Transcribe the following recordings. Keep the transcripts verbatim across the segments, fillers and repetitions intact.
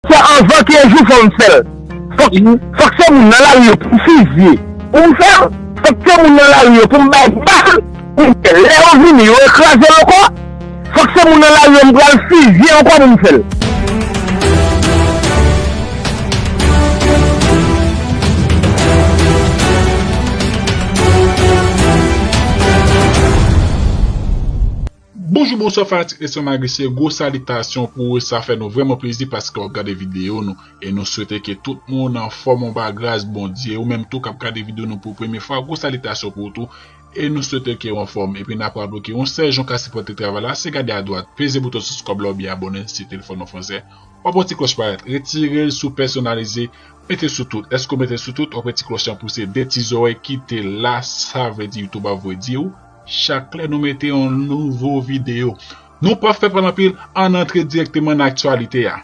Sa anvan kenz jou fò m fè l. Fòk, fòk se moun nan lari yo pou m fizye. Pou m fè l. Fòk se moun nan lari yo pou m bay bal. Pou m fè l. Lè yo vini, yo kraze l ankò. Fòk se moun nan lari yo m pral fizye ankò pou m fè l. Bonjou, bonswa fanatik Leson Magrisye, gwo salitasyon pou ou, sa fè nou vrèman plezi paske w ap gade videyo nou e nou swete ke tout moun anfòm anba gras Bondye, ou menm tou k ap gade videyo nou pou premye fwa, gwo salitasyon pou ou tou e nou swete ke w anfòm. Epi n ap raple ke yon sèl jan w ka sipòte travay la, se gade adwat, peze bouton subscribe la oubyen abòne si telefòn ou fransè. W ap wè ti klòch parèt, retire l sou pèsonalize, mete sou tout. Èske w mete sou tout? W ap wè ti klòch lan pouse de ti zòrèy kite la, sa vle di YouTube ap voye di w chak lè nou mete yon nouvo videyo. Nou p ap fè pale anpil, ann antre dirèkteman nan aktyalite a.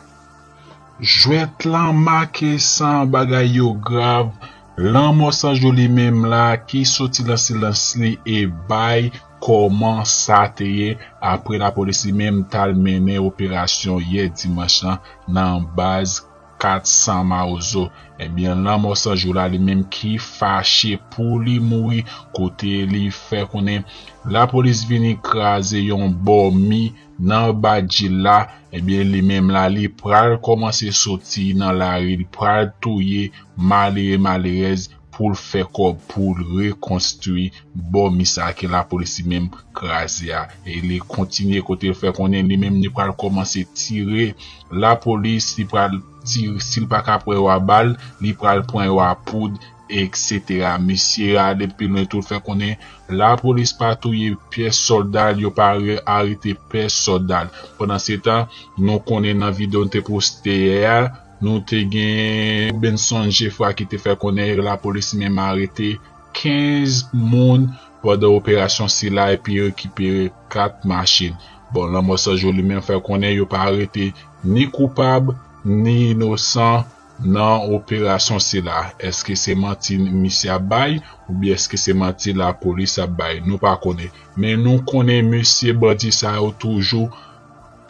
Jwèt lan make san bagay yo grav, Lanmò San Jou li menm la ki soti nan silans li e bay kòman sa te ye apre lapolis li menm t al mennen operasyon yè dimanch lan nan baz kat san Mawozo. Ebyen, Lanmò San Jou la li menm ki fache pou li mouri kote li fè konnen lapolis vini kraze yon bòmi nan badji l la, ebyen, li menm la, li pral kòmanse soti nan lari, li pral touye malere, malerèz pou l fè kòb, pou l rekonstwi bòmi sa ke lapolis li menm kraze a. E li kontinye kote l fè konnen li menm li pral kòmanse tire lapolis, li pral tire, si l pa ka pran yo a bal, li pral pran yo a poud, eksetera. Misye ale pi lwen tou, l fè konnen lapolis pa touye pyès sòlda l, yo pa re-, arete pyès sòlda l. Pandansetan, nou konnen nan videyo n te poste yè a, nou te gen Benson Geffrard ki te fè konnen lapolis menm arete kenz moun pandan operasyon sila epi rekipere kat machin. Bon, Lanmò San Jou li menm fè konnen yo pa arete ni koupab, ni inosan nan operasyon sila. Èske se manti misye ap bay, oubyen èske se manti lapolis ap bay? Nou pa konnen. Men nou konnen mesye bandi sa yo toujou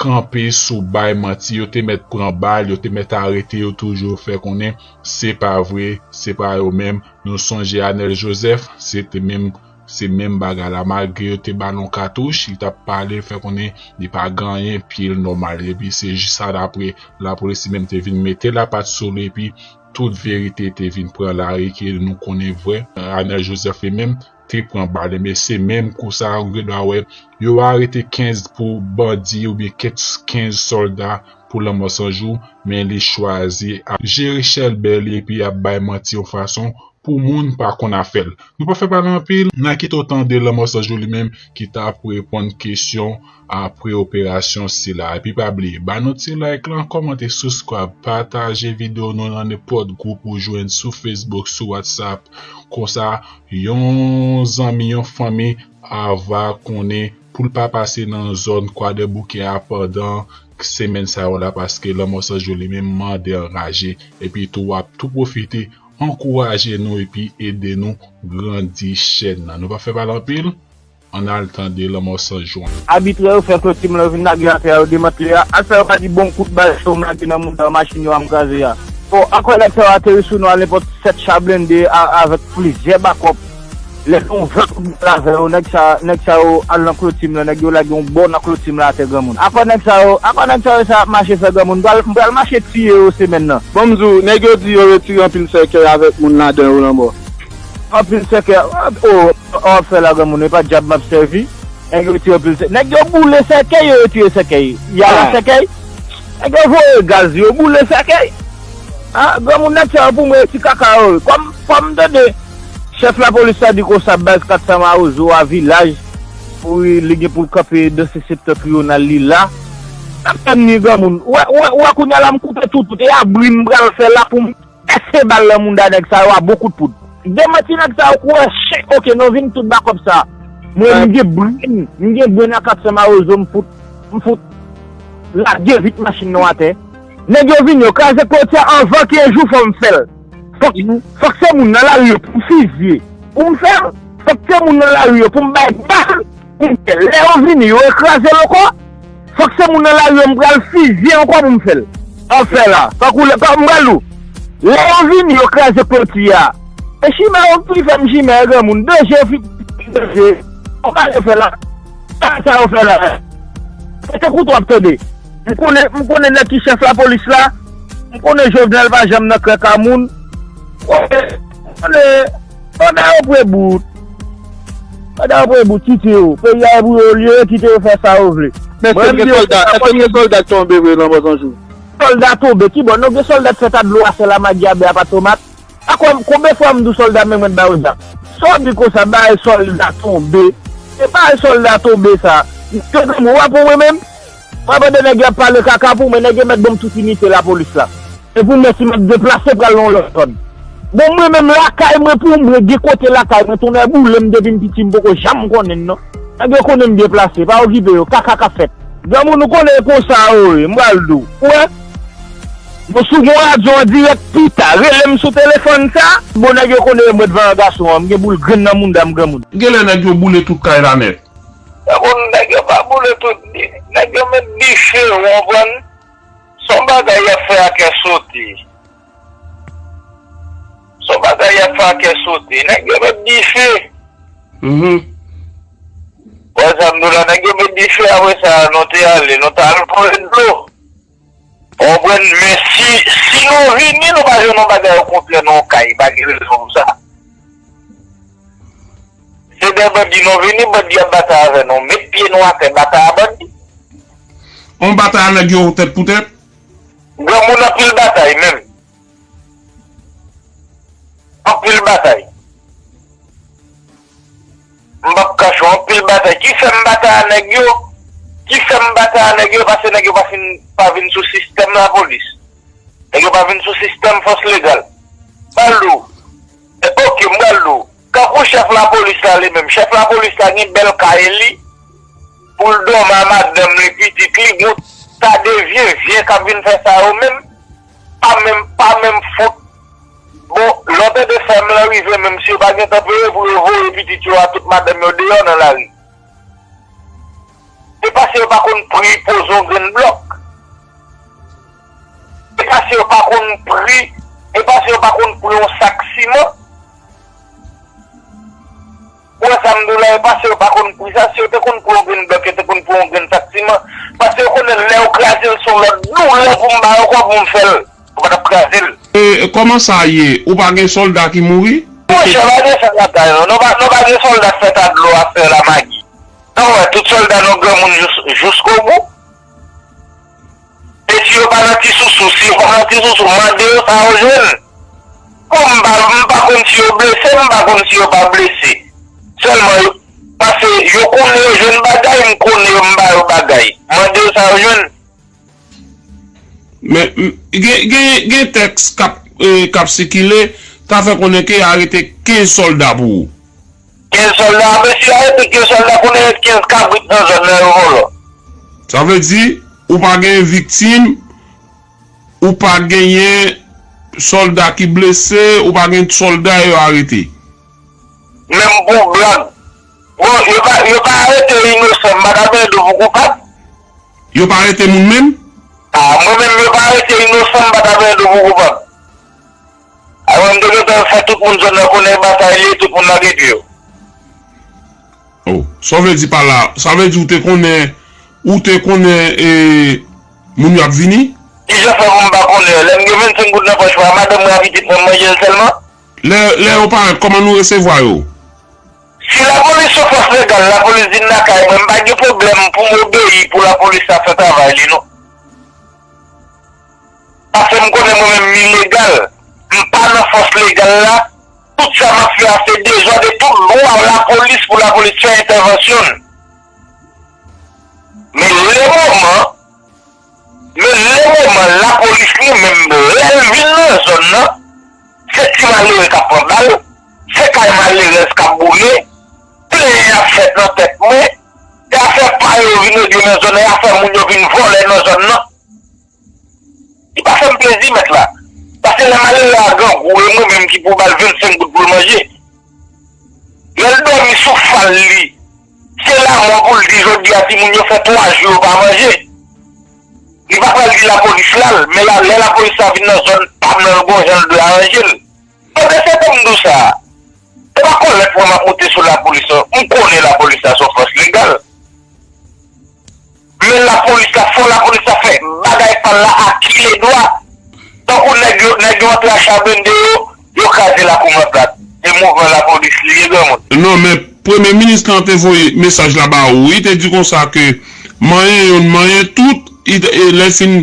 kanpe sou bay manti. Yo te mèt pran bal, yo te mèt arete yo, toujou fè konnen se pa vre, se pa yo menm. Nou sonje Anèl Jozèf, se te menm, se menm bagay la. Malgre yo te ba l yon katouch, li t ap pale, fè konnen li pa gen anyen, pye l nòmal. Epi se jis sa, dapre lapolis, li menm te vin mete lapat sou li, epi tout verite te vin pran lari ke nou konnen vrè. Anèl Jozèf li menm te pran bal. Ebyen, se menm kou sa a, ou gen dwa wè, yo arete kenz pou bandi oubyen kenz, kenz sòlda pou Lanmò San Jou, men li chwazi ap jere chèlbè li epi ap bay manti yon fason pou moun pa konn afè l. Nou pa fè pale anpil, n a kite w tande Lanmò San Jou li menm ki t ap reponn kesyon apre operasyon sila. Epi pa bliye, ba nou ti like lan, kòmante, subscribe, pataje videyo nou nan nenpòt gwoup ou jwenn sou Facebook, sou WhatsApp. Konsa, yon zanmi, yon fanmi a va konnen pou l pa pase nan zòn Kwadèboukè a pandan semèn sa yo la, paske Lanmò San Jou li menm mande anraje. Epi tou, w ap tou pwofite ankouraje nou epi ede nou grandi chèn nan. Nou pa fè pale anpil, ann al tande Lanmò San Jou an. Abitrè yo fè kloti m lan, yo vin lage atè a, yo demantle a. Al fè yo pa di bon kout bal sa w m lage nan mouda machin yo a m kraze a. Bon, akwè nèg sa yo ateri sou nou a nenpòt sèt cha blende a, avèk plizyè bakòp. Lè nou ouvè kout bal avè yo, nèg sa, nèg sa yo al nan kloti m lan, nèg yo lage yon bò nan kloti m lan atè granmoun. Akwè nèg sa yo, akwè nèg sa yo sa ap mache fè granmoun. M pral, m pral mache tiye yo semèn nan. Bon, m di w, nèg yo di yo retire anpil sèkèy avèk moun ladan yo Lanmò. Anpil sèkèy, o, o, w ap fè la granmoun, e pa dyab m ap sèvi. Nèg yo retire anpil sèkèy. Nèg yo boule sèkèy, yo retire sèkèy. Y a la sèkèy. Nèg yo voye gaz, yo boule sèkèy. A, granmoun nèg sa yo pou mwen e ti kaka yo ye. Kòm, kòm m tande chèf lapolis la di konsa baz kat san Mawozo a vilaj pou li gen pou l kanpe dan se septantriyonal li la. N ap tann li granmoun. Ou wè, ou wè, ou wè kounye a la m koupe tout, tout. E abri m pral fè la pou m pèse bal nan mouda nèg sa yo a bon kout poud. Demanti nèg sa yo kourè chen, oke, nou vin tout bakòp sa. Mwen, m gen brenn, m gen brenn a kat san Mawozo, m fout, m fout lage vit machin nan atè. Nèg yo vini, yo kraze kloti a anvan kenz jou fò m fè l. Fòk, fòk se moun nan lari yo pou m fizye. Pou m fè l, fòk se moun nan lari yo pou m bay bal. Pou m fè l. Lè yo vini, yo rekraze l ankò. Fòk se moun nan lari yo m pral fizye ankò pou m fè l. Ap fè la. Tankou lè, pa m pral di w. Lè yo vini, yo kraze kloti a. E chimè yo ki fè m chimè, e granmoun. Danje, fi, danje. Ou pa fè la. Sa, sa yo fè la. Se te kouto ap tande. M konnen, m konnen nèg ki chèf lapolis la. M konnen Jovenel pa janm nan krèk a moun. M konnen, pandan yo pre bout. Pandan yo pre bout, kite yo. Peyi a e pou yo li ye, kite yo fè sa yo vle. Men èske m gen sòlda, èske m gen sòlda k tonbe vre nan Bòzanjou? Sòlda tonbe, kibò? Non, gen sòlda k fèt a dlo a, sèl a magi a, bè a pa tomat. A kon-, konbyen fwa m di w sòlda menm mwen ba yo zam? Sa w di konsa, bay sòlda tonbe. Se pa sòlda tonbe sa. Yo di mwen, w ap wè mwen menm? Mwen pandan nèg yo ap pale kaka pou mwen, nèg yo mèt ban m tout inite lapolis la. E pou mwen, si m ap deplase pral nan yon lòt zòn. Bon, mwen menm lakay mwen pou mwen, gen kote lakay mwen, tonnè boule m depi m piti, m poko janm konnen l non. Nèg yo konnen m byen plase, pa okipe yo, kaka k ap fèt. Granmoun, ou konnen e konsa yo ye, m pral di w. Ou wè? Bon, si w gen radyo an dirèk pita, rele m sou telefòn sa. Bon, nèg yo konnen e mwen dvan gason an, m gen boul grenn nan mounda m granmoun. Genlè nèg yo boule tout kay la nèt. Granmoun, nèg yo pa boule tout, nèg yo met dife, ou konprann? Se yon bagay y ap fè a kè sote. Se yon bagay y ap fè a kè sote. Nèg yo met dife. Mhm. Wè sa m di w la, nèg yo met dife, apre sa, nou te ale, nou t al voye dlo. Ou konprann? Men si, si nou vini, nou pa jwenn yon bagay okontrè nan yon kay, pa gen rezon pou sa. Se de bandi nou vini, bandi ap batay avè nou. Met pye nou atè, batay a bandi. On batay a nèg yo tèt pou tèt? Granmoun, anpil batay menm. Anpil batay. M p ap kache w, anpil batay. Ki fè m batay a nèg yo? Ki fè m batay a nèg yo? Paske nèg yo pa fin, pa vin sou sistèm lapolis. Nèg yo pa vin sou sistèm fòs legal. Pral di w. E, oke, m pral di w. Kankou chèf lapolis la li menm. Chèf lapolis la gen bèl kay li. Pou l dòmi a madanm li, pitit li, gon ta de vye, vye k ap vin fè sa yo menm. Pa menm, pa menm fout. Bon, lè w tande fè m lan rive, menm si yo pa gentan peye pou yo voye pitit yo a tout madanm yo deyò nan lari. Se paske yo pa konn pri poze yon grenn blòk. Se paske yo pa konn pri, se paske yo pa konn pri yon sak siman. Ou wè sa m di w la, e pa si yo pa konn pri sa, si yo te konn pran yon grenn blòk, yo te konn pran yon grenn sak siman. Paske yo konnen lè yo kraze l se yon lòt doulè pou m ba yo kòb pou m fè l. Yo pa t ap kraze l. E, e kòman sa ye? Ou pa gen sòlda ki mouri? Monchè, pa gen sa lakay nou. Nou pa, nou pa gen sòlda k fèt a dlo, a fè lamagi. Sa w wè, tout sòlda nou granmoun jous, jouskobou. E si yo pa nan ti sousou, si yo pa nan ti sousou, mande yo sa yo jwenn. Bon, m pa, m pa konn si yo blese, m pa konn si yo pa blese. Sèlman, yo, paske yo konnen yo jwenn bagay, m konnen yo, m ba yo bagay. Mande yo sa yo jwenn. Men, m, gen, gen, gen tèks k ap, e, k ap sikile, k ap fè konnen ke arete kenz sòlda pou ou. Kenz sòlda, mesye arete kenz sòlda, konnen ret kenz kabrit nan zòn nan yo vòlò. Sa vle di, ou pa gen viktim, ou pa genyen sòlda ki blese, ou pa gen sòlda yo arete. Menm pou blag. Bon, yo pa, yo pa arete inosan, m pa ka benyen dlo pou koupab. Yo pa arete moun menm? A, mwen menm, yo pa arete inosan, m pa ka benyen dlo pou koupab. Alò, m te gentan fè tout moun zòn nan konnen e batay li ye, tout moun lage pye yo. Oh, sa w vle di pa la, sa vle di ou te konnen, ou te konnen, e, moun yo ap vini? Kijan fè pou m pa konnen? Lè m gen vennsenk goud nan pòch mwen, madanm mwen ak pitit mwen, m manje l sèlman. Lè, lè yo parèt, kòman nou resevwa yo? Si lapolis se fòs legal, lapolis vin lakay mwen, m pa gen pwoblèm pou m obeyi pou lapolis la fè travay li, non. Paske m konnen mwen menm m ilegal. M pa nan fòs legal la. Tout sa m ap fè a se dezòd e tout dwa lapolis pou lapolis fè entèvansyon l. Men le moman, men le moman lapolis li menm lè l vin nan zòn nan, se ti malere k ap pran bal, se kay malerèz k ap boule, plenyen ap fèt nan tèt mwen, e afè pa yo vin regle nan zòn nan, e afè moun yo vin vòlè nan zòn nan. Li pa fè m plezi, mèt la. Paske lè malere a grangou, e mwen menm ki pou ba l vennsenk goud pou l manje. Lè l dòmi sou fal li, se lamò pou l di jodi a timoun yo fè twa jou yo pa manje. Li pa pral di lapolis la l, men la, lè lapolis la vin nan zòn pa m nan, l gon jan l dwe aranje l. Pandan se tan m di w sa, se pa kòlèt mwen m ap monte sou lapolis non. M konnen lapolis la se yon fòs legal. Men lapolis la, fò lapolis la fè bagay pa l la a kilè dwa. Tankou nèg yo, nèg yo antre ak cha blende yo, yo kraze lakou mwen plat. Se mouvman lapolis li ye, granmoun. Non, men Premye Minis lan te voye mesaj la ba ou wi, te di konsa ke manyen youn, manyen tout, i, e lè l fin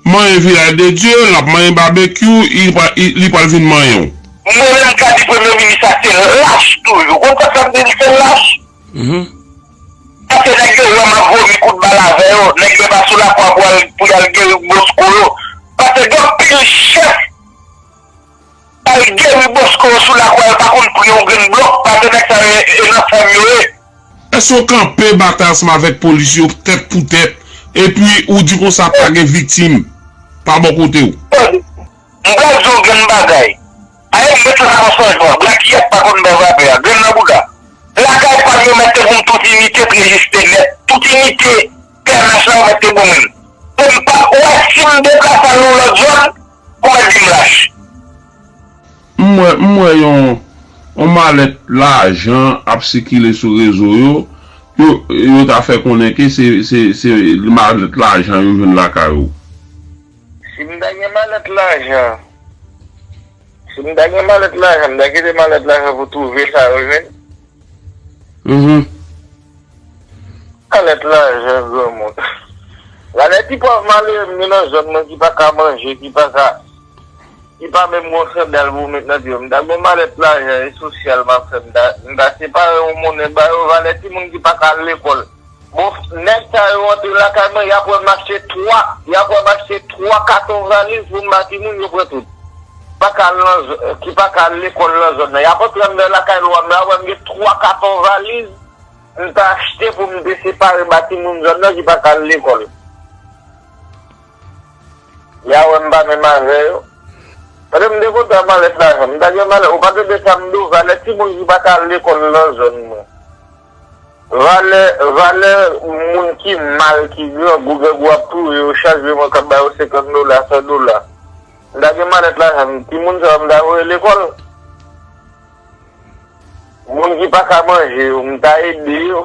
manyen Vilaj de Dye, l ap manyen babekyou, i, pa- i, li pral vin manyen w. Mwen menm ka di Premye Minis la se lach toujou. Ou konn sa k fè m di l se lach? Paske nèg yo wè m ap vomi kout bal avè yo, nèg yo pa sou lakwa pou al, pou y al geri bosko yo. Paske gen anpil chèf al geri bosko yo sou lakwa yo, pa konn pran yon grenn blòk, paske nèg sa yo e nan fèm yo ye. Èske w kanpe batay ansanm avèk polis yo tèt pou tèt, epi ou di konsa pa gen viktim pa bò kote w? Tande, m pral di w grenn bagay. Aye, m met la nan sanjman. Black Yep pa konn bay frape a. Grenn nan bouda. Lakay pa m yo mèt te pou m tout inite t rejiste nèt. Tout inite P N H la yo mèt te pou mwen. Pou m pa wè si m deplase al nan yon lòt zòn, pou mèt di m lach. M wè, m wè yon, yon malèt lajan ap sikile sou rezo yo. Yo, yo ta fè konnen ke se, se, se malèt lajan yo jwenn lakay ou. Si m ta gen malèt lajan, si m ta gen malèt lajan, m ta kite malèt lajan pou twouve sa yo jwenn. Mhm. Malèt lajan, granmoun. Gade ti pòv malere m yo nan zòn mwen ki pa ka manje, ki pa ka, ki pa menm gon sandal pou w met nan pye w. M ta gon malèt lajan e sosyal m ap fè. M ta, m ta separe yon monnen ba yo, valè timoun ki pa ka al lekòl. Bon, nèg sa yo antre lakay mwen, y ap wè m achte twa, y ap wè m achte twa katon valiz pou m ba timoun, yo pran tout. Pa ka al nan z-, ki pa ka al lekòl nan zòn nan. Y ap antre anndan lakay lwa m la, wè m gen twa katon valiz, m ta achte pou m te separe ba timoun zòn nan ki pa ka al lekòl. Y a wè m pa menm avè yo. Paske m te kontan malèt lajan. M ta gen malèt, ou pa tande sa m di w, valè timoun ki pa ka al lekòl nan zòn mwen. Valè, valè moun ki mal, ki grangou, grangou ap touye yo, chak jou mwen k ap ba yo senkant dola, san dola. M ta gen malèt lajan, timoun sa yo m ta voye lekòl. Moun ki pa ka manje yo, m ta ede yo.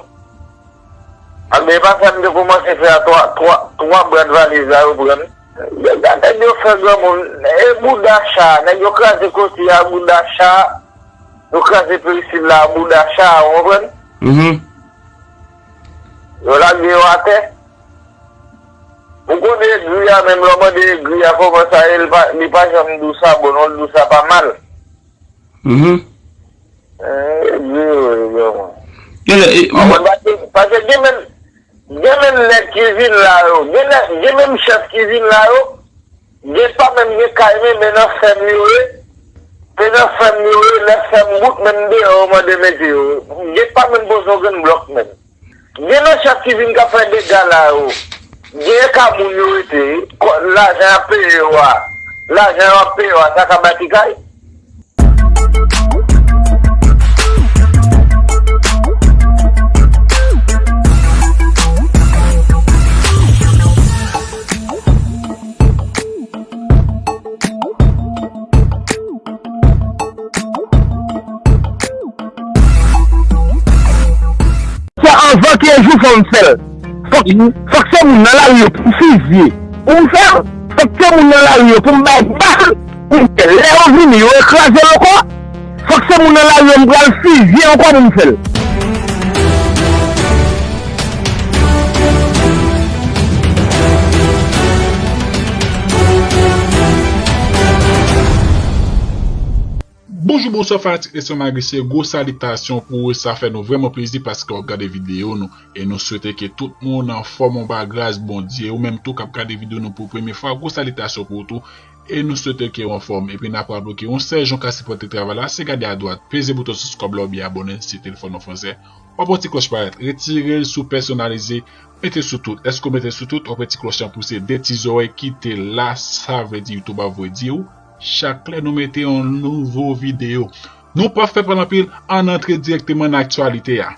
Anben, e pa sa m te kòmanse fè a, twa, twa, twa brad valiz la yo pran. Nèg yo fè granmoun, e bouda cha, nèg yo kraze koti a, bouda cha, yo kraze perisil la, bouda cha, ou konprann? Mhm. Yo lage yo atè. Ou konnen egri a, menm lè w mande egri a kòman sa ye, li pa, li pa janm di w sa bon non, li di w sa pa mal. Mhm. Eh, egri yo ye, granmoun. Genlè, e, ou konprann, paske, paske gen menm, gen menm nèg ki vin la yo, gen nèg, gen menm chèf ki vin la yo, gen pa menm gen kay men, men nan fèm yo ye, se nan fèm yo ye, lè fèm bout menm deyò yo mande mete yo, gen pa menm poze yon grenn blòk menm. Gen nan chèf ki vin k ap fè dega la yo. Gen ka moun yo rete, kò-, lajan y ap peye yo a, lajan yo ap peye yo a, sa ka bati kay? Se anvan kenz jou fò m fè l. Fòk, fòk se moun nan lari yo pou m fizye. Pou m fè l, fòk se moun nan lari yo pou m bay bal, pou m fè l. Lè yo vini, yo rekraze l ankò. Fòk se moun nan lari yo m pral fizye ankò pou m fè l. Bonjou, bonswa, fanatik Leson Magrisye, gwo salitasyon pou ou, sa fè nou vrèman plezi paske w ap gade videyo nou, e nou swete ke tout moun anfòm anba gras Bondye, ou menm tou k ap gade videyo nou pou premye fwa, gwo salitasyon pou ou tou, e nou swete ke w anfòm, epi n ap raple w ke yon sèl jan w ka sipòte travay la, se gade adwat, peze bouton sibskrayb la oubyen abòne si telefòn ou fransè, w ap wè ti klòch parèt, retire l sou pèsonalize, mete sou tout. Èske w mete sou tout? W ap wè ti klòch lan pouse de ti zòrèy kite la, sa vle di YouTube ap voye di w chak lè nou mete yon nouvo videyo. Nou p ap fè pale anpil, ann antre dirèkteman nan aktyalite a.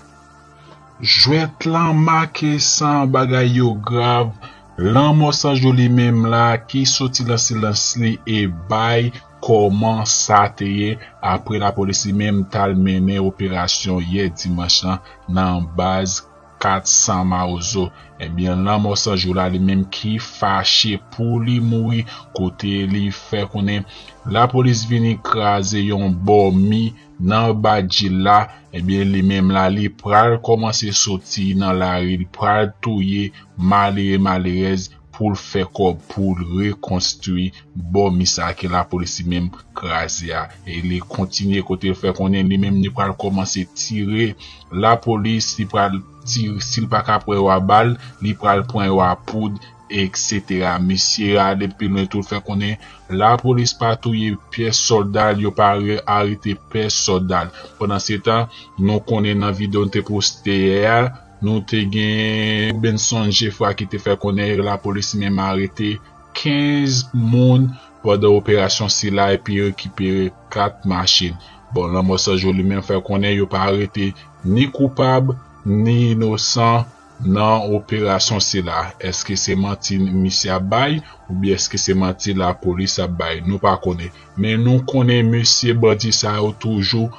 Jwèt lan make san, bagay yo grav. Lanmò Sanjou li menm la ki soti nan silans li e bay kòman sa te ye apre lapolis li menm t al mennen operasyon yè dimanch lan nan baz kat san Mawozo. Ebyen, Lanmò Sanjou la li menm ki fache pou li mouri kote li fè konnen lapolis vini kraze yon bòmi nan Badjil la. Ebyen, li menm la, li pral kòmanse soti nan lari, li pral touye malere malerèz pou l fè kòb, pou l rekonstwi bòmi sa ke lapolis li menm kraze a. E li kontinye kote l fè konnen li menm li pral kòmanse tire lapolis, li pral tire, si l pa ka pran yo a bal, li pral pran yo a poud, et cetera. Misye ale pi lwen tou, l fè konnen lapolis pa touye pyès sòlda l, yo pa re-, arete pyès sòlda l. Pandansetan, nou konnen nan videyo n te poste yè a, nou te gen Benson Geffrard ki te fè konnen lapolis menm arete kenz moun pandan operasyon sila epi rekipere kat machin. Bon, Lanmò Sanjou li menm fè konnen yo pa arete ni koupab, ni inosan nan operasyon sila. Èske se manti misye ap bay, oubyen èske se manti lapolis ap bay? Nou pa konnen. Men nou konnen mesye bandi sa yo toujou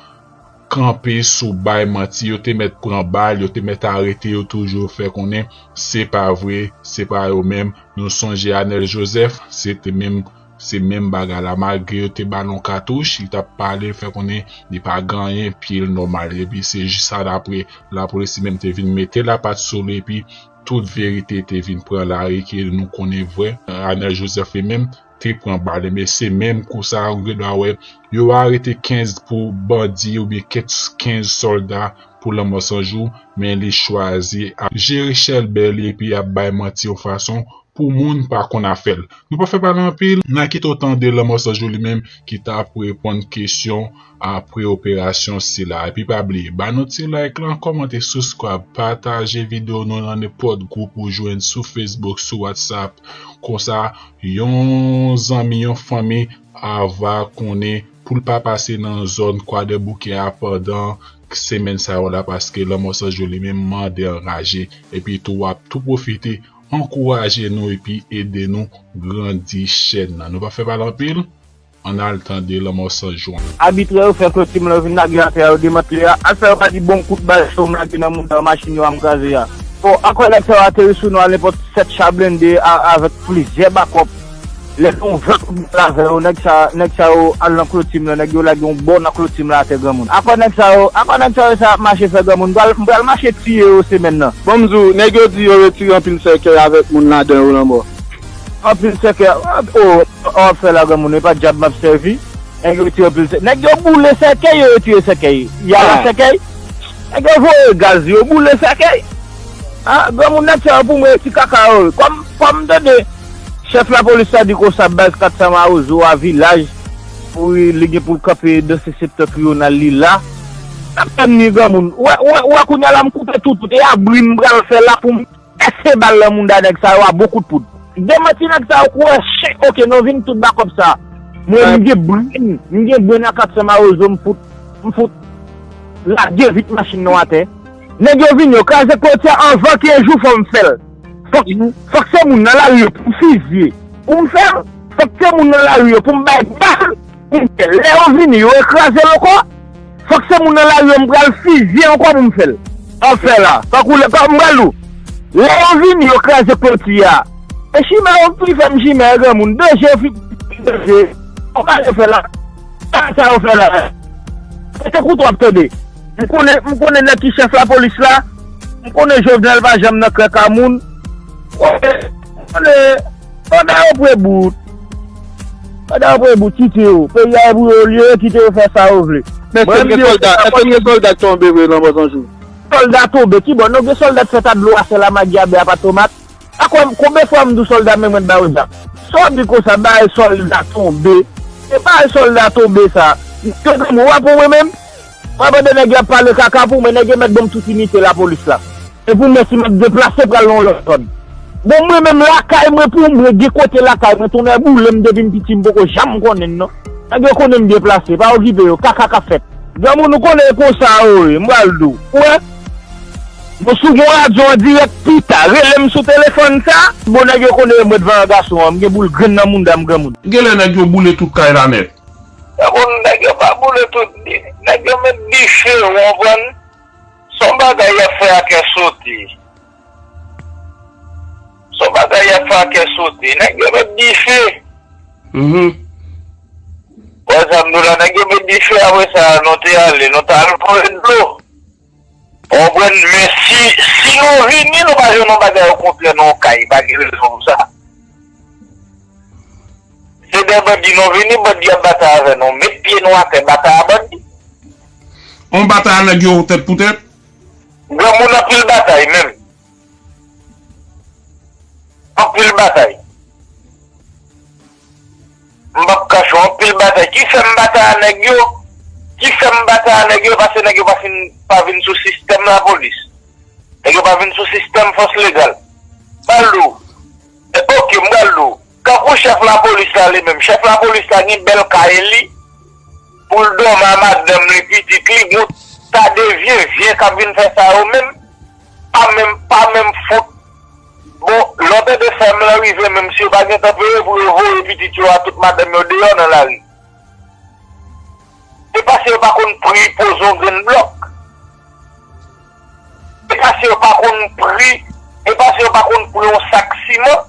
kanpe sou bay manti. Yo te mèt pran bal, yo te mèt arete yo, toujou fè konnen se pa vre, se pa yo menm. Nou sonje Anèl Jozèf, se te menm, se menm bagay la. Malgre yo te ba l yon katouch, li t ap pale, fè konnen li pa gen anyen, pye l nòmal. Epi se jis sa, dapre lapolis li menm te vin mete lapat sou li, epi tout verite te vin pran lari ke nou konnen vrè. Anèl Jozèf li menm te pran bal. Ebyen, se menm kou sa, ou gen dwa wè, yo arete kenz pou bandi oubyen kenz, kenz sòlda pou Lanmò Sanjou, men li chwazi ap jere chèlbè li epi ap bay manti yon fason pou moun pa konn afè l. Nou pa fè pale anpil, n a kite w tande Lanmò Sanjou li menm ki t ap reponn kesyon apre operasyon sila. Epi pa bliye, ba nou ti like lan, kòmante, subscribe, pataje videyo nou nan nenpòt gwoup ou jwenn sou Facebook, sou WhatsApp. Konsa, yon zanmi, yon fanmi ava konnen pou l pa pase nan zòn Kwadèboukè a pandan semèn sa yo la, paske Lanmò Sanjou li menm mande anraje. Epi tou, w ap tou pwofite ankouraje nou epi ede nou grandi chèn nan. Nou pa fè pale anpil, ann al tande Lanmò Sanjou an. Abitrè yo fè kloti m lan yo vin lage atè a, yo demantle a. Al fè yo pa di bon kout bal sa w m lage nan mouda machin yo a m kraze a. Bon, ankò nèg sa yo ateri sou nou a nenpòt sèt cha blende a, avèk plizyè bakòp. Lè gen yon van kout bal avè yo, nèg sa, nèg sa yo al nan kloti m lan, nèg yo lage yon bò nan kloti m lan atè granmoun. Ankò nèg sa yo, ankò nèg sa yo sa ap mache fè granmoun. M pral, m pral mache tiye yo semèn nan. Bon, m di w, nèg yo di yo retire anpil sèkèy avèk moun ladan yo, Lanmò. Anpil sèkèy, o, w ap fè la granmoun, e pa dyab m ap sèvi. Nèg yo retire anpil sèkèy. Nèg yo boule sèkèy, yo retire sèkèy. Y a la sèkèy. Nèg yo voye gaz, yo boule sèkèy. A, granmoun nèg sa yo pou mwen ti kaka yo. Kòm, kòm m tande chèf lapolis la di konsa baz kat san Mawozo a vilaj pou li gen pou l kanpe danse septantriyonal li la. N ap tann li granmoun. Ou wè, ou wè, ou wè kounye a la m koupe toutout. E abri m pral fè la pou m pèse bal nan mouda nèg sa yo a bon kout poud. Demanti nèg sa yo kouraje, oke, nou vin tout bakòp sa. Mwen, m gen brenn, m gen brenn a kat san Mawozo, m fout, m fout lage vit machin nan atè. Nèg yo vin, yo kraze kloti a anvan kenz jou, fò m fè l. Fòk, fòk se moun nan lari yo pou m fizye, pou m fè l. Fòk se moun nan lari yo pou m bay bal, pou m fè l. Lè yo vini, yo rekraze l ankò. Fòk se moun nan lari yo m pral fizye ankò pou m fè l. An fè la. Tankou lè, kòm m pral di w. Lè yo vini, yo kraze kloti a. E chimè yo ki fè m chimè, granmoun. Danje yo fi-, danje. An ka yo fè la. Sa, sa yo fè la. E se kouto w ap tande. M konnen, m konnen nèg ki chèf lapolis la. M konnen Jovenel pa janm nan krèk a moun. M konnen, m konnen. Sòlda yo pre bout. Sòlda yo pre bout, kite yo. Peyi a e pou yo l ye, kite yo fè sa yo vle. Men èske gen sòlda, èske gen sòlda k tonbe vre Lanmò Sanjou? Sòlda tonbe, ki bò? Non, gen sòlda k fèt a dlo a sèl a magi a bè a pa tomat. A kwen, konbyen fwa m di w sòlda men mwen ba yo zam? Sa w di konsa, bagay sòlda tonbe? E bagay sòlda tonbe sa. Ke granmoun, w ap wè mwen menm? W ap tande nèg yo ap pale kaka pou mwen, nèg yo mèt ban m tout inite lapolis la. E pou mèsi m ap deplase pral nan yon lòt zòn. Bon, mwen menm lakay mwen pou mwen, gen kote lakay mwen, tonnè boule m depi m piti, m poko janm konnen l non. Nèg yo konnen m deplase, pa okipe yo, kaka k ap fèt. Granmoun, ou konnen e konsa yo ye, m pral di w. Ou wè? Bon, si w gen yon radyo an dirèk pita, rele m sou telefòn sa. Bon, nèg yo konnen m ret vanyan gason an, m gen boul grenn nan mouda m granmoun. Genlè nèg yo boule tout kay la nèt. Bon, nèg yo pa boule tout, nèg yo met dife, w konprann? Se yon bagay y ap fè a kè sote. Se yon bagay y ap fè a kè sote. Nèg yo met dife. Mhm. Wè sa m di w la, nèg yo met dife, apre sa, nou te ale, nou t al pran dlo. Ou konprann? Men si, si nou vini, nou pa jwenn yon bagay okontrè nan yon kay, pa gen rezon pou sa. Se de bandi nou vini, bandi ap batay avè nou. Met pye nou atè, batay a bandi. On batay a nèg yo tèt pou tèt? Granmoun anpil batay menm. Anpil batay. M p ap kache w, anpil batay. Ki fè m batay a nèg yo? Ki fè m batay a nèg yo? Paske nèg yo pa fin, pa vin sou sistèm lapolis. Nèg yo pa vin sou sistèm fòs legal. M pral di w. E, oke, m pral di w. Kankou chèf lapolis la li menm. Chèf lapolis la gen bèl kay li pou l dòmi a madanm li, pitit li, gon ta de vye, vye k ap vin fè sa yo menm. Pa menm, pa menm fout. Bon, lè w tande fèm lan rive, menm si yo pa gen tanpere pou yo voye pitit yo a tout madanm yo deyò nan lari. E paske yo pa konn pri poze yon grenn blòk. E paske yo pa konn pri, e paske yo pa konn pri yon sak siman.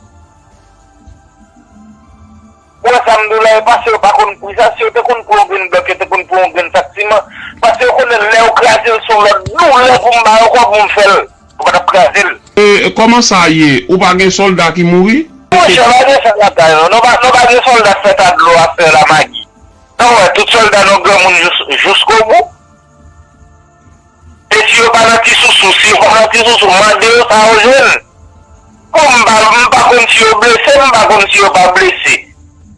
Ou wè sa m di w la, e paske yo pa konn pri sa, si yo te konn pri yon grenn blòk, yo te konn pri yon grenn sak siman. Paske yo konnen lè yo kraze l, se yon lòt doulè pou m ba yo kòb pou m fè l. Ou pa t ap kraze l. E, e kòman sa ye? Ou pa gen sòlda ki mouri? Monchè, pa gen sa lakay nou. Nou pa, nou pa gen sòlda k fè ta dlo a fè la magi. Nou wè, tout sòlda nou granmoun jous, jouskobou. E si yo pa nan ti sousou, si yo pa nan ti sousou, mande yo sa yo jwenn. Bon, m pa, m pa konn si yo blese, m pa konn si yo pa blese.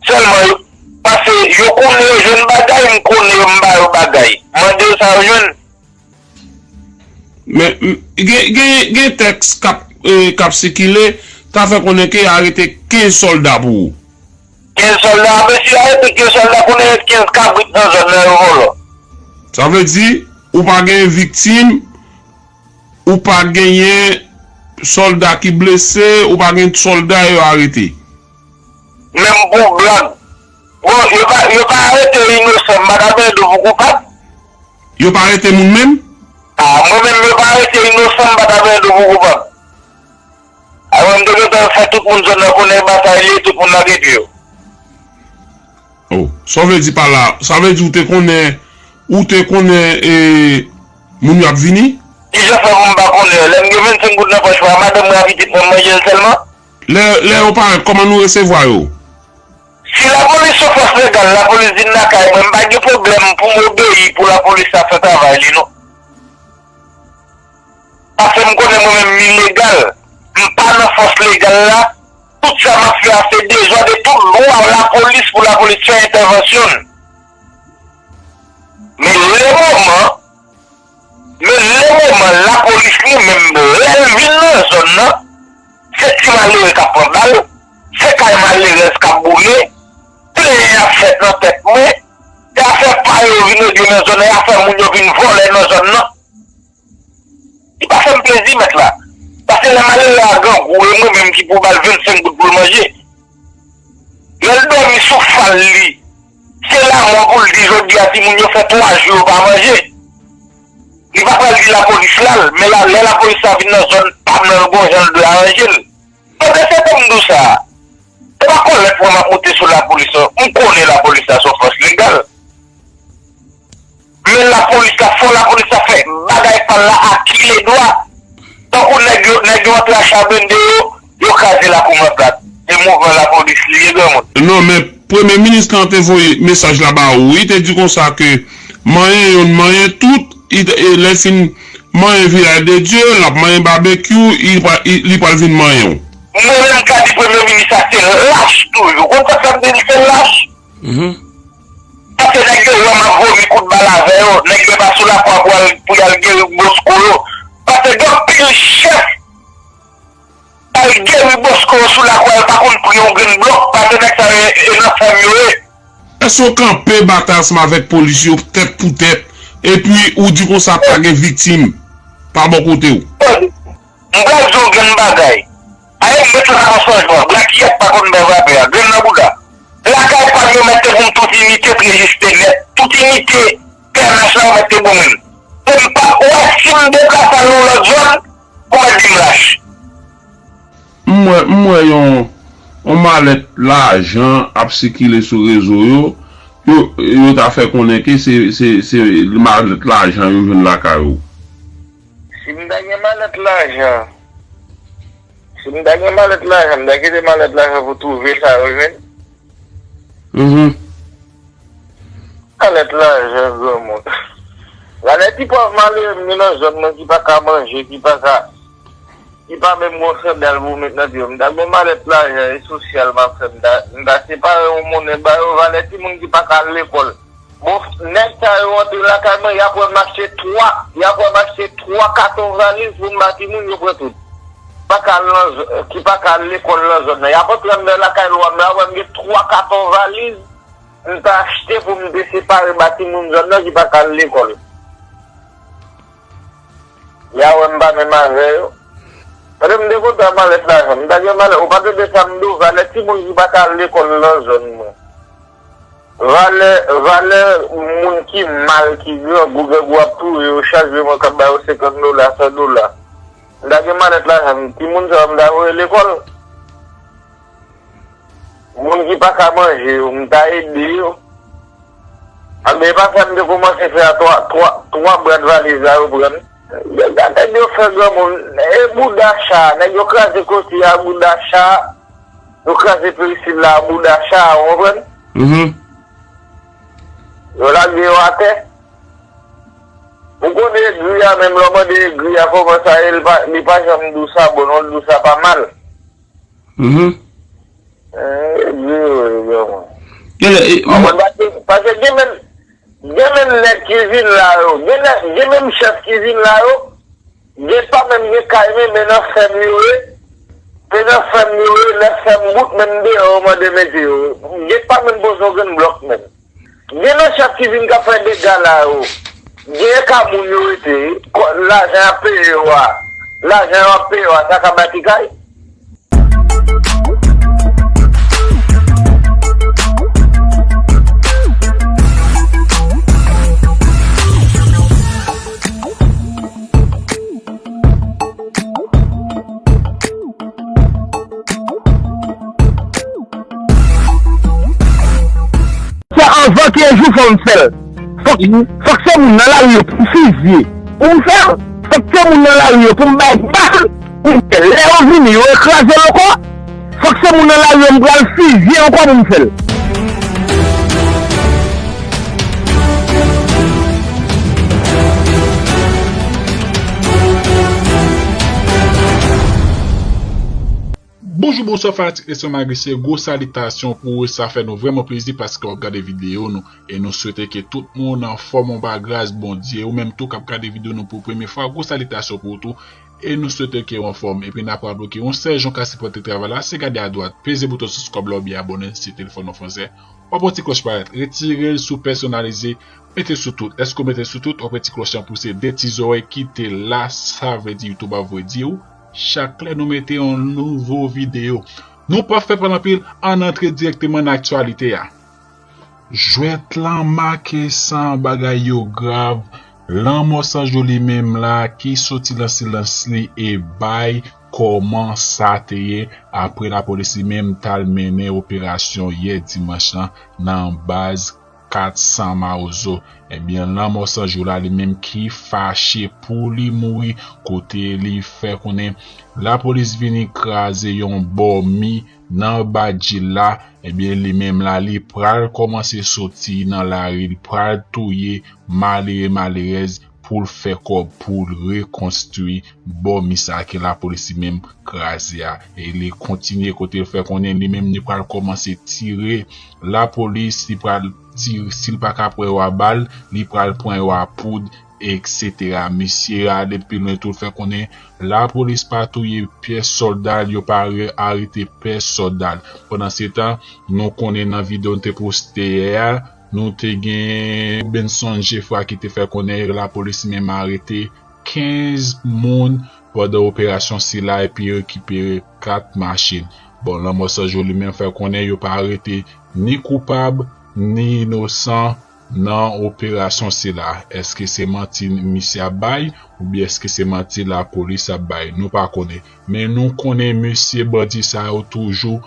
Sèlman, yo, paske yo konnen yo jwenn bagay, m konnen yo, m ba yo bagay. Mande yo sa yo jwenn. Men, m, gen, gen, gen tèks k ap, e, k ap sikile, ta fè konnen ke arete kenz sòlda pou ou. Kenz sòlda, mesye, arete kenz sòlda, konnen ret kenz kabrit nan zòn nan yo vòlò. Sa vle di, ou pa gen viktim, ou pa genyen sòlda ki blese, ou pa gen sòlda yo arete. Menm pou blag. Bon, yo pa, yo pa arete inosan, m pa ta benyen dlo pou koupab. Yo pa arete moun menm? A, mwen menm, yo pa arete inosan, m pa ta benyen dlo pou koupab. Alò, m te gentan fè tout moun zòn nan konnen batay li, tout moun lage pye yo. Oh, sa w vle di pa la? Sa vle di ou te konnen, ou te konnen, e, moun yo ap vini? Kijan fè pou m pa konnen? Lè m gen vennsenk goud nan pòch mwen, madanm mwen ak pitit mwen, m manje l sèlman. Lè, lè yo parèt, kòman nou resevwa yo? Si lapolis se fòs legal, lapolis vin lakay mwen, m pa gen pwoblèm pou m obeyi pou lapolis la fè travay li, non. Paske m konnen mwen menm m ilegal. M pa nan fòs legal la. Tout sa m ap fè a se dezòd e tout lwa lapolis pou lapolis fè entèvansyon l. Men le moman, men le moman lapolis li menm lè l vin nan zòn nan, se ti malere k ap pran bal, se kay malerèz k ap boule, plenyen ap fèt nan tèt mwen, e afè pa yo vin rete nan zòn nan, e afè moun yo vin vòlè nan zòn nan. Li pa fè m plezi, mèt la. Paske lè malere a grangou, e mwen menm ki pou ba l vennsenk goud pou l manje. Lè l dòmi sou fal li, se lamò pou l di jodi a timoun yo fè twa jou yo pa manje. Li pa pral di lapolis la l, men la, lè lapolis la vin nan zòn pa m nan, l gon jan l dwe aranje l. Pandan se tan m di w sa, se pa kòlèt mwen m ap moute sou lapolis non. M konnen lapolis la se yon fòs legal. Men lapolis la, fò lapolis la fè bagay pa l la a ki ledwa. Tankou nèg yo, nèg yo antre a cha blende yo, yo kraze lakou mwen plat. E mouvman lapolis li ye granmoun. Non, men Premye Minis lan te voye mesaj la ba ou wi, te di konsa ke manyen yonn, manyen tout, e lè l fin manyen Vilaj de Dye, l ap manyen babekyou, li pral vin manyen w. Mwen menm ka di Premye Minis la se lach toujou. Ou konn sa k fè m di l se lach? Paske nèg yo wè m ap vomi kout bal avè yo, nèg yo pa sou lakwa pou al, pou y al geri bosko yo. Paske gen anpil chèf k al geri bosko yo sou lakwa yo pa konn pri yon grenn blòk, paske nèg sa yo e nan fèm yo ye. Èske w kanpe batay ansanm avèk polis yo tèt pou tèt, epi ou di konsa pa gen viktim pa bò kote w? Tande, m pral di w grenn bagay. Aye, m met la nan sanjman. Black Yep pa konn bay rapè a. Grenn nan bouda. Lakay pa m yo mèt te pou m tout inite, te egziste nèt. Tout inite, P N H la yo mèt te pou mwen. E m pa wè si m deplase al nan yon lòt zòn, pou mèt di m lach. M wè, m wè yon, yon malèt lajan ap sikile sou rezo yo, yo, yo ta fè konnen ke se, se, se malèt lajan yo jwenn lakay ou. Si m ta gen malèt lajan, si m ta gen malèt lajan, m ta kite malèt lajan pou twouve sa yo jwenn. Mhm. Malèt lajan, granmoun. Gade ti pòv malere m nan zòn nan ki pa ka manje, ki pa ka, ki pa menm gon sandal pou met nan pye. M ta gen malèt lajan e sosyal m ap fè. M ta, m ta separe yon monnen ba yo, valè timoun ki pa ka al lekòl. Bon, nèg sa yo antre lakay mwen, y ap wè m achte twa, y ap wè m achte twa katon valiz pou m ba timoun, yo pran tout. Pa ka al nan z-, ki pa ka al lekòl nan zòn nan. Y ap antre anndan lakay lwa m la, wè m gen twa katon valiz. M ta achte pou m te separe ba timoun zòn nan ki pa ka al lekòl. Y a wè m pa menm avè yo. Paske m te kontan malèt lajan. M ta gen malèt, ou pa tande sa m di w, valè timoun ki pa ka al lekòl nan zòn mwen. Valè, valè moun ki mal, ki grangou, grangou ap touye yo chak jou, mwen k ap ba yo senkant dola, san dola. M ta gen malèt lajan, timoun sa yo m ta voye lekòl. Moun ki pa ka manje yo, m ta ede yo. Anben, e pa sa m te kòmanse fè a, twa, twa, twa brad valiz la yo pran. Nèg yo fè granmoun, e bouda cha, nèg yo kraze kote a, bouda cha, yo kraze perisil la, bouda cha, ou konprann? Mhm. Yo lage yo atè. Ou konnen egri a, menm lè w mande egri a kòman sa ye, li pa, li pa janm di w sa bon non, li di w sa pa mal. Mhm. Eh, egri yo ye, granmoun. Genlè, e, Paske, paske gen menm, gen menm nèg ki vin la yo, gen nèg, gen menm chèf ki vin la yo, gen pa menm gen kay men, men nan fèm yo ye, se nan fèm yo ye, lè fèm bout menm deyò yo mande mete yo. Gen pa menm poze yon grenn blòk menm. Gen nan chèf ki vin k ap fè dega la yo. Gen ka moun yo rete, kò, lajan y ap peye yo a, lajan yo ap peye yo a, sa ka bati kay? Sa anvan ke jou fò m fè l. Fòk, fòk se moun nan lari yo pou m fizye. Pou m fè l, fòk se moun nan lari yo pou m bay bal pou m fè l. Lè yo vini, yo ekraze l ankò. Fòk se moun nan lari yo m pral fizye ankò pou m fè l. Bonjou, bonswa fanatik Leson Magrisyè, gwo salitasyon pou ou, sa fè nou vrèman plezi paske w ap gade videyo nou, e nou swete ke tout moun anfòm anba gras Bondye, ou menm tou k ap gade videyo nou pou premye fwa, gwo salitasyon pou ou tou, e nou swete ke w anfòm, epi n ap raple w ke yon sèl jan w ka sipòte travay la, se gade adwat, peze bouton subscribe la oubyen abòne si telefòn ou fransè, w ap wè yon ti klòch parèt, retire l sou pèsonalize, mete sou tout. Èske w mete sou tout? W ap wè ti klòch lan pouse de ti zòrèy, kite la, sa vle di YouTube ap voye di w chak lè nou mete yon nouvo videyo. Nou p ap fè pale anpil, ann antre dirèkteman nan aktyalite a. Jwèt lan make san bagay yo grav, lanmò Sanjou li menm la ki soti nan silans li e bay kòman sa te ye apre lapolis li menm t al mennen operasyon yè dimanch lan nan baz kat san Mawozo. Ebyen, lanmò Sanjou la li menm ki fache pou li mouri, kote li fè konnen lapolis vini kraze yon bòmi nan Badjil la. Ebyen, li menm la, li pral kòmanse soti nan lari, li pral touye malere malerèz pou l fè kòb, pou l rekonstwi bòmi sa ke lapolis li menm kraze a. E li kontinye kote l fè konnen li menm li pral kòmanse tire lapolis, li pral tire, si l pa ka pran yo a bal, li pral pran yo a poud, etsetera. Misye ale pi lwen tou, l fè konnen lapolis pa touye pyès sòlda l, yo pa re-, arete pyès sòlda l. Pandansetan, nou konnen nan videyo n te poste yè a, nou te gen Benson Geffrard ki te fè konnen lapolis menm arete kenz moun pandan operasyon sila epi rekipere kat machin. Bon, Lanmò San Jou li menm fè konnen yo pa arete ni koupab ni inosan nan operasyon sila. Èske se manti misye ap bay oubyen èske se manti lapolis ap bay? Nou pa konnen. Men nou konnen mesye bandi sa yo toujou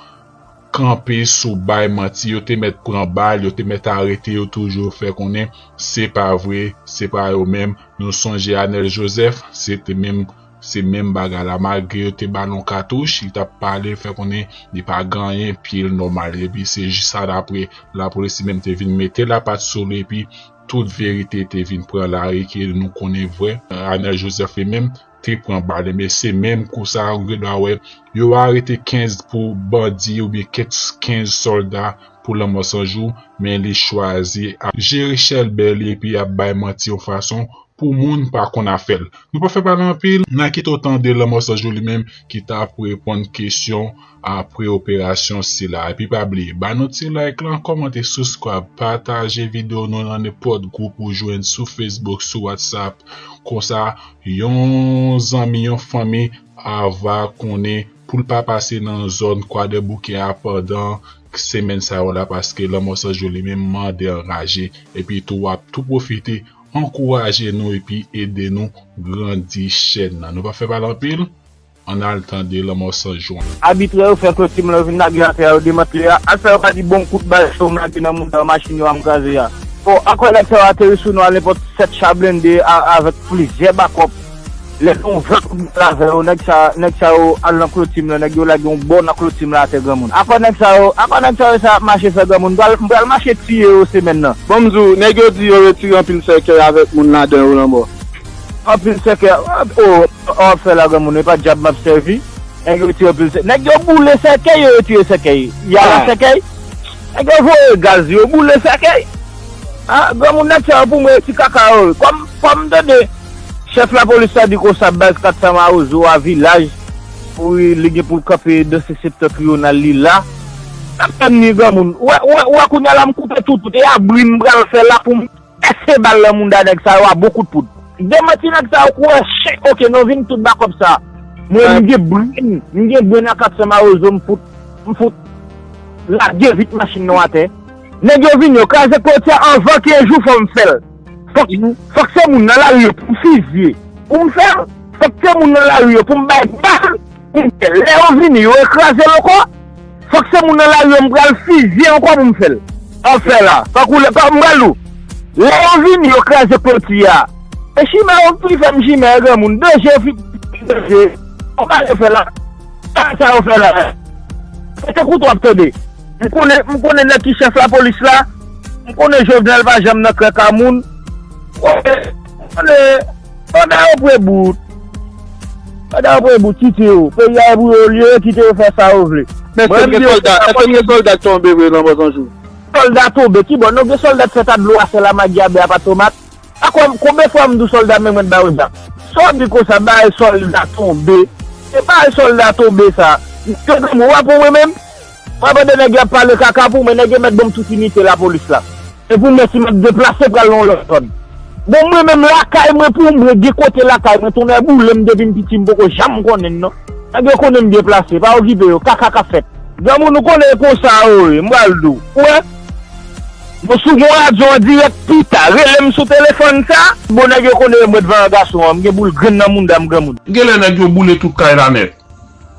kanpe sou bay manti. Yo te mèt pran bal, yo te mèt arete yo, toujou fè konnen se pa vre, se pa yo menm. Nou sonje Anèl Jozèf, se te menm, se menm bagay la. Malgre yo te ba l yon katouch, li t ap pale, fè konnen li pa gen anyen, pye l nòmal. Epi se jis sa, dapre lapolis, li menm te vin mete lapat sou li, epi tout verite te vin pran lari ke nou konnen vrè. Anèl Jozèf li menm te pran bal. Men se menm kou sa, ou gen dwa wè, yo arete kenz pou bandi oubyen kenz sòlda pou Lanmò San Jou, men li chwazi ap jere chèlbè li epi ap bay manti yon fason pou moun pa konn afè l. Nou pa fè pale anpil, n a kite w tande Lanmò San Jou li menm ki t ap reponn kesyon apre operasyon sila. Epi pa bliye, ba nou ti like lan, kòmante, subscribe, pataje videyo nou nan nenpòt gwoup ou jwenn sou Facebook, sou WhatsApp. Konsa, yon zanmi, yon fanmi a va konnen pou l pa pase nan zòn Kwadèboukè a pandan semèn sa yo la, paske Lanmò San Jou li menm mande anraje. Epi tou, w ap tou pwofite ankouraje nou epi ede nou grandi chèn nan. Nou pa fè pale anpil, ann al tande Lanmò San Jou an. Abitrè yo fè kloti m lè yo vin lage atè a, yo demantle a. Al fè yo pa di bon kout bal sa yo m lage nan mouda yo, machin yo a m kraze a. Bon, ankò nèg sa yo ateri sou nou a nenpòt sèt cha blende a, avèk plizyè bakòp. Lè gen yon van kout bal avè yo, nèg sa, nèg sa yo al nan kloti m lan, nèg yo lage yon bò nan kloti m lan atè granmoun. Ankò nèg sa yo, ankò nèg sa yo sa ap mache fè granmoun. M pral, m pral mache tiye yo semèn nan. Bon, m di w, nèg yo di yo retire anpil sèkèy avèk moun ladan yo Lanmò. Anpil sèkèy, o, w ap fè la granmoun, e pa dyab m ap sèvi. Nèg yo retire anpil sèkèy. Nèg yo boule sèkèy, yo retire sèkèy. Y a la sèkèy. Nèg yo voye gaz, yo boule sèkèy. A, granmoun nèg sa yo pou mwen, ti kaka yo. Kòm, kòm m tande chèf lapolis la di konsa, baz kat san Mawozo a, vilaj, pou li gen pou l kanpe dan se Septantriyonal li la. N ap tann li granmoun. Wè, wè, wè kounye a la m koupe tout, tout. E abri m pral fè la pou m pèse bal nan mouda nèg sa yo a bon kout poud. Demanti nèg sa yo kou wè chen, oke, nou vin tout bakòp sa. Mwen, m gen brenn, m gen brenn a kat san Mawozo, m fout, m fout lage vit machin nou atè. Nèg yo vini, yo kraze kloti a anvan kenz jou, fò m fè l. Fòk, fòk se moun nan lari yo pou m fizye, pou m fè l. Fòk se moun nan lari yo pou m bay bal. Lè yo vini, yo kraze l ankò. Fòk se moun nan lari yo m pral fizye ankò pou m fè l. Anfè la, tankou lè, tankou m pral di w. Lè yo vini, yo kraze kloti a. E chimè yo ki fè m chimè, granmoun. Danje fi, danje. Konpa yo fè la. Sa, sa yo fè la. Se te kouto w ap tande. M konnen, m konnen nèg ki chèf lapolis la. M konnen Jovenel pa janm nan krèk a moun. M konnen, m konnen. Sòlda yo pre bout. Sòlda yo pre bout, kite yo. Peyi a e pou yo, olye yo kite yo fè sa yo vle. Men èske n gen sòlda, èske n gen sòlda k tonbe vre Lanmò San Jou? Sòlda tonbe, kibò? Nou gen sòlda k fèt a dlo a sèl a magi a bè a pat tomat. A kon-, konbyen fwa m di w sòlda menm mwen ba yo zam? Sa w di konsa, bay sòlda tonbe. Se bay sòlda tonbe sa. Ke granmoun, w ap wè mwen menm? W ap tande nèg yo ap pale kaka pou mwen, nèg yo mèt ban m tout inite lapolis la. E pou mwen, si m ap deplase pral nan yon lòt zòn. Bon, mwen menm lakay mwen pou mwen, gen kote lakay mwen, tonnè boule m depi m piti, m poko janm konnen l non. Nèg yo konnen m deplase, pa okipe yo, kaka k ap fèt. Granmoun, ou konnen e konsa yo ye, m pral di w. Ou wè? Bon, si w gen yon radyo an dirèk pita, rele m sou telefòn sa. Bon, nèg yo konnen mwen devan gason an, m gen boul grenn nan mouda m, granmoun. Genlè nèg yo boule tout kay la nèt.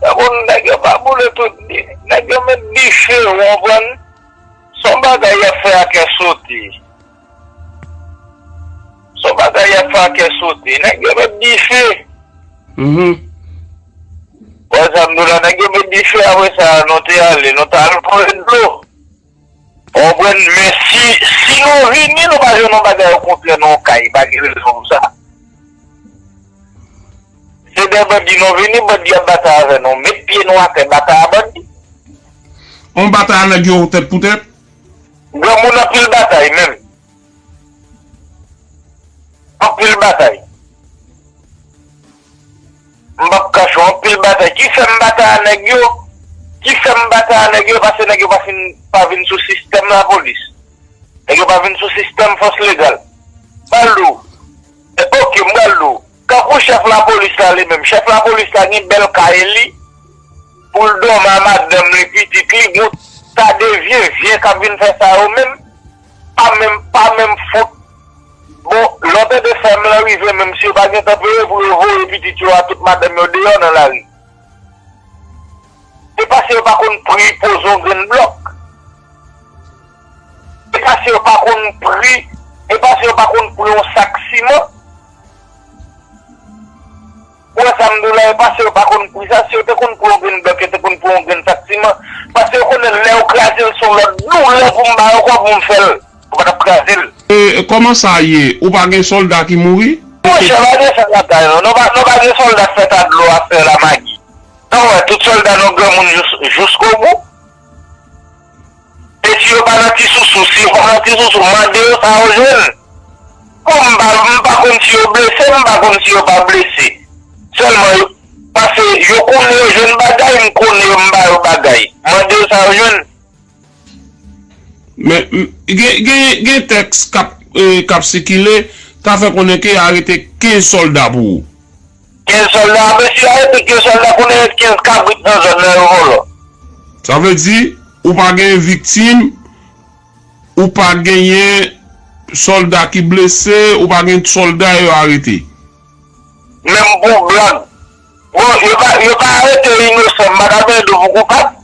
Granmoun, nèg yo pa boule tout, nèg yo met dife, ou konprann? Se yon bagay y ap fè a kè sote. Se yon bagay y ap fè a kè sote. Nèg yo met dife. Mhm. Wè sa m di w la, nèg yo met dife, apre sa, nou te ale, nou t al voye dlo. Ou konprann? Men si, si nou vini, nou pa jwenn yon bagay okontrè nan yon kay, pa gen rezon pou sa. Se de bandi nou vini, bandi ap batay avè nou. Met pye nou atè, batay a bandi. On batay a nèg yo tèt pou tèt? Granmoun, anpil batay menm. Anpil batay. M p ap kache w, anpil batay. Ki fè m batay a nèg yo? Ki fè m batay a nèg yo? Paske nèg yo pa fin, pa vin sou sistèm lapolis. Nèg yo pa vin sou sistèm fòs legal. M pral di w. E, oke, m pral di w. Kankou Pou chèf lapolis la li menm, chèf lapolis la gen bèl kay li pou l dòmi a madanm li, pitit li, gon ta de vye vye k ap vin fè sa yo menm. Pa menm, pa menm fout. Bon, lè w tande fèm lan rive menm si yo pa gentan peye pou yo voye pitit yo a tout madanm yo deyò nan lari. E paske yo pa konn pri poze yon grenn blòk. E paske yo pa konn pri, e paske yo pa konn pri yon sak siman. Ou wè sa m di w la, e paske yo pa konn pri sa, si yo te konn pri yon grenn blòk, yo te konn pri yon grenn sak siman. Paske yo konnen lè yo kraze l se yon lòt doulè pou m ba yo kò pou m fè l. Ou pa t ap kraze l. E kòman sa ye? Ou pa gen sòlda ki mouri? Monchè, pa gen sa lakay nou. Nou pa, nou pa gen sòlda k fè ta dlo a fè la magi. Nan wè, tout sòlda nou granmoun jous, jouskobou. E si yo pa nan ti sousou, si yo pa nan ti sousou, mande yo sa yo jwenn. Bon, m pa, m pa konn si yo blese, m pa konn si yo pa blese. Sèlman, yo, paske yo konnen yo jwenn bagay, m konnen yo, m ba yo bagay. Mande yo sa yo jwenn. Men, m, gen, gen, gen tèks k ap, e, k ap sikile, k ap fè konnen ke arete kenz sòlda pou ou. Kenz sòlda, mesye arete kenz sòlda, konnen ret kenz kabrit nan zòn nan yo vòlò. Sa vle di, ou pa gen viktim, ou pa genyen sòlda ki blese, ou pa gen sòlda yo arete. Menm pou blag. Bon, yo pa, yo pa arete inosan, m pa ta benyen dlo pou koupab.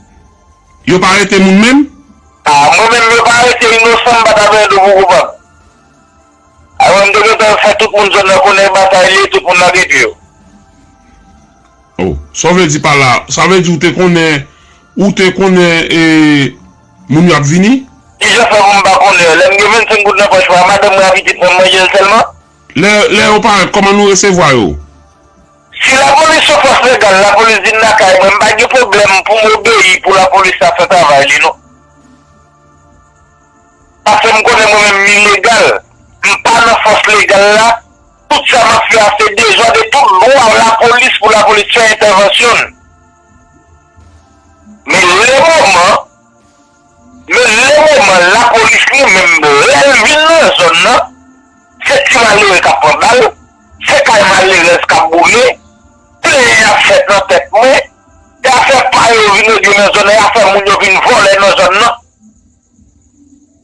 Yo pa arete moun menm? A, mwen menm, yo pa arete inosan, m pa ta benyen dlo pou koupab. Alò, m te gentan fè tout moun zòn nan konnen batay li, tout moun lage pye yo. Oh, sa w vle di pa la? Sa vle di ou te konnen, ou te konnen, e, moun yo ap vini? Kijan fè pou m pa konnen? Lè m gen vennsenk goud nan pòch mwen, madanm mwen ak pitit mwen, m manje l sèlman. Lè, lè yo parèt, kòman nou resevwa yo? Si lapolis se fòs legal, lapolis vin lakay mwen, m pa gen pwoblèm pou m obeyi pou lapolis la fè travay li, non. Paske m konnen mwen menm m ilegal. M pa nan fòs legal la. Tout sa m ap fè a se dezòd e tout dwa lapolis pou lapolis fè entèvansyon l. Men lemoman, men lemoman lapolis li menm lè l vin nan zòn nan, se ti malere k ap pran bal, se kay malerèz k ap boule, plenyen ap fèt nan tèt mwen, e afè pa yo vin regle nan zòn nan, e afè moun yo vin vòlè nan zòn nan.